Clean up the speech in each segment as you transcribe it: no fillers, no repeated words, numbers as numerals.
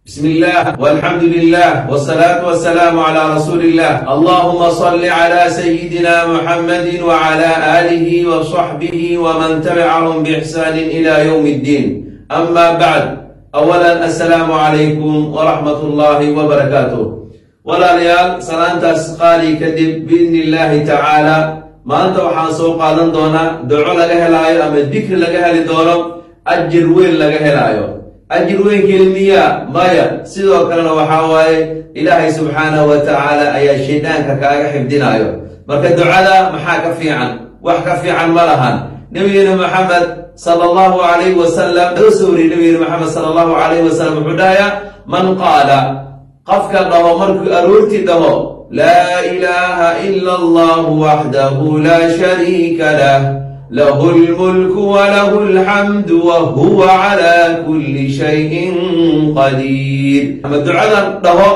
بسم الله والحمد لله والصلاة والسلام على رسول الله. اللهم صل على سيدنا محمد وعلى آله وصحبه ومن تبعهم بإحسان إلى يوم الدين. أما بعد، أولا السلام عليكم ورحمة الله وبركاته. Walaalayaal, salaantaas qaali kadib, biidni illaahi tacaala maanta waxaan soo qaadan doonaa duco laga helaayo ama dikri laga heli doono, ajir weyn laga helaayo. Ajir weyn kelmiya maya, sidoo kalena waxaa waaye Ilaahay subxaanahu wa tacaala ayaa shayddaanka kaaga xifdinaayo. Marka ducada maxaa ka fiican? Wax ka fiican ma lahan. Nabigeena Maxamed sala allahu calayhi wasalam loo soo wariyey, nabigeena Maxamed sala allahu calayhi wasalam wuxuu dhahayaa: man qaala, qofka dhaho markuu aroortii dhaho, laa ilaaha ila allahu waxdahu laa shariika lah, lahu lmulku walahu alxamdu wa huwa calaa kulli shayin qadiir, ama ducadan dhaho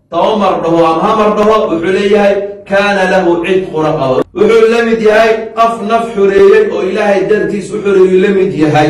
10 mar dhaho ama hamar dhaho, wuxuu leeyahay kaana lahu cidqu raqaba. Wuxuu la mid yahay qof naf xoreeyey oo Ilaahay dartiis u xoreeyuu la mid yahay.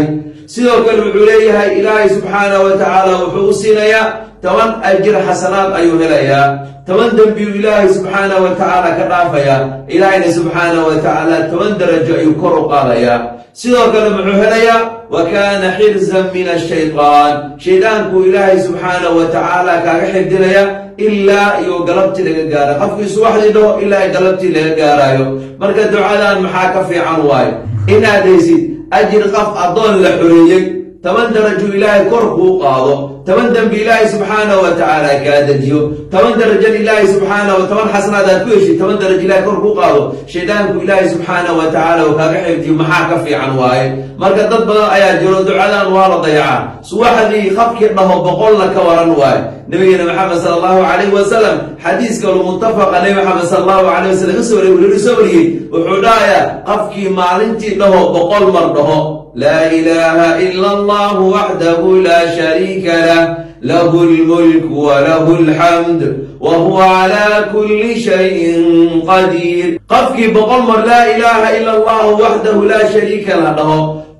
Sidoo kale wuxuu leeyahay Ilaahay subxaanahu wa tacaala wuxuu u siinayaa 10 ajir xasanaad ayuu helayaa, 10 dembiyuu Ilaahay subxaanahu wa tacaala ka dhaafayaa, Ilaahayna subxaanahu wa tacaala 10 darajo ayuu kor u qaadayaa. Sidoo kale muxuu helayaa? Wa kaana xirzan min ashaytaan, shaydaankuu Ilaahay subxaanahu wa tacaala kaaga xifdinaya ilaa iyo galabtii laga gaara. Qofkii subaxdii dhaho ilaa galabtii laga gaaraayo. Marka ducadan maxaa ka fiican waayo inaad haysid ajir qof addoon la xoreeyey, 10 darajo Ilaahay kor kuu qaado, 10 dembi Ilaahay subxaanahu wa tacaala kaa dejiyo, 10 darajan Ilaahay subxaanahu, 10 xasanaad aad ku heshid, 10 darajo Ilahay kor kuu qaado, shaydaanku Ilaahay subxaanahu wa tacaala uu kaaga xifdiyo. Maxaa ka fiican waaye? Marka dad badan ayaa jiro, ducadan waa la dayacaa. Subaxdii qofkii dhaho 100-na ka waran waaye? Nabigeena Maxamed sala allahu calayhi wasalam xadiiska muttafaqa Nabi Maxamed sala allahu calayh wasalam ka soo wariyey, soo wariyey, wuxuu dhahayaa qofkii maalintii dhaho 100 mar dhaho, laa ilaaha ila allahu waxdahu laa shariika lah, lahu lmulku walahu alxamd wa huwa calaa kulli shayin qadiir. Qofkii 100 mar laa ilaaha ila allahu waxdahu laa shariika lah dhaho,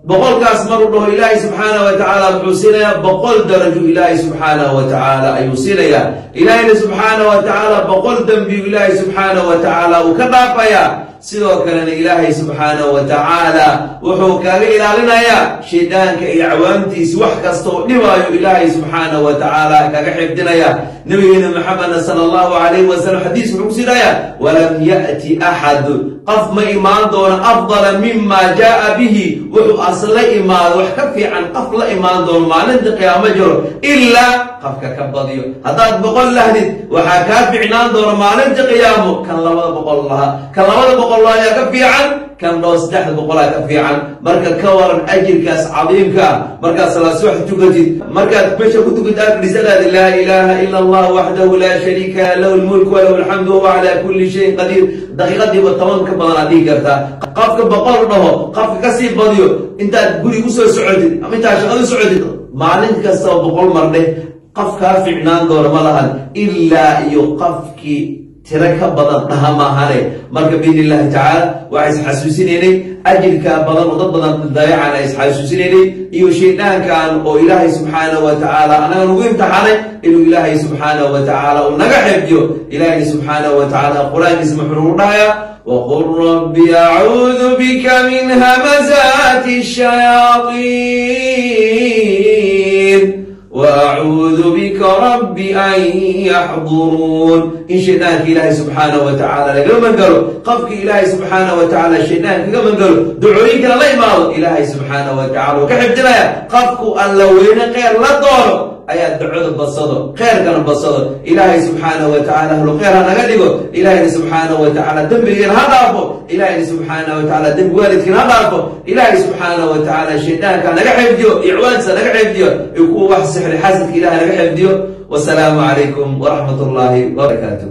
100-kaas maruu dhaho, Ilaahay subxaanah wa tacaala wuxuu siinayaa 100 darajo. Ilaahay subxaanahu wa tacaala ayuu siinayaa, Ilaahayna subxaanah wa tacaala 100 dembiyu Ilaahay subxaanahu wa tacaala uu ka dhaafayaa. Sidoo kalena Ilaahay subxaanahu wa tacaala wuxuu kaaga ilaalinayaa shaydaanka iyo cawaamtiisi, wax kasta oo dhibaayo Ilaahay subxaanahu wa tacaala kaga xifdinaya. Nabigeena Maxamedna sala allahu calayhi wasalam xadiis wuxuu kusii dhahayaa: walam ya'ti axad, qof ma imaan doono, afdala mima jaa'a bihi, wuxuu as la imaado wax ka fiican qof la imaan doono maalinta qiyaamo jiro, ilaa qofka ka badiyo. Haddaad 100 lahdid, waxaa kaa ficnaan doona maalinta qiyaamo kan 200 lahaa. Kan 200 lahaa ayaa ka fiican kan dhoo 300-aa ka fiican. Marka ka waran ajirkaas cadiimka ah? Markaad salaad subax tukatid, markaad meesha ku tukatid aad fadhiisanaad, laa ilaaha ila allah waxdahu laa shariika lahu, lmulku walahu alxamdu wahuwa calaa kulli shayin qadiir, daqiiqadiiba 10 ka badan aad dhihi kartaa. Qofka 100 dhaho, qofka kasii badiyo, intaad guri usoo socotid ama intaad shaqada u socotid, maalin kastaba 100 mar dheh, qof kaa ficnaan doona ma lahan ilaa iyo qofkii tiro ka badan dhaha maahane. Marka biidni illahi tacaala waxaa isxasuusinaynay ajirka badan oo dad badan dayacana isxasuusinaynay, iyo shayddaankan oo Ilaahay subxaanahu wa tacaala annaga nagu imtixaanay inuu Ilaahay subxaanahu wa tacaala uu naga xifdiyo. Ilaahay subxaanahu wa tacaala Qur-aankiisa muxuu nagu dhahayaa? Waqul rabbi acuudu bika min hamazaati shayaatiin waacuudu bika rabbi an yaxduruun. In shaydaanka Ilaahay subxaanahu wa tacaala laga magangalo, qofki Ilaahay subxaanahu wa tacaala shaydaan kaga magangalo, ducooyinkana la imaado, Ilaahay subxaanahu wa tacala uu ka xifdinaya. Qofku Alla weyne kheyr la doono ayaa ducada badsado, kheyrkana badsado. Ilaahay subxaanahu wa tacala ahlu kheyr ha naga dhigo. Ilaahayna subxaanahu wa tacaala dembigeena ha dhaafo. Ilaahayna subxaanahu wa tacaala dembi waalidkiina ha dhaafo. Ilaahay subxaanahu wa tacaala shaydaanka naga xifdiyo, icwaansa naga xifdiyo, iyo kuwa wax sixri xasadka Ilahay naga xifdiyo. Wasalaamu calaykum waraxmat ullaahi wabarakaatuh.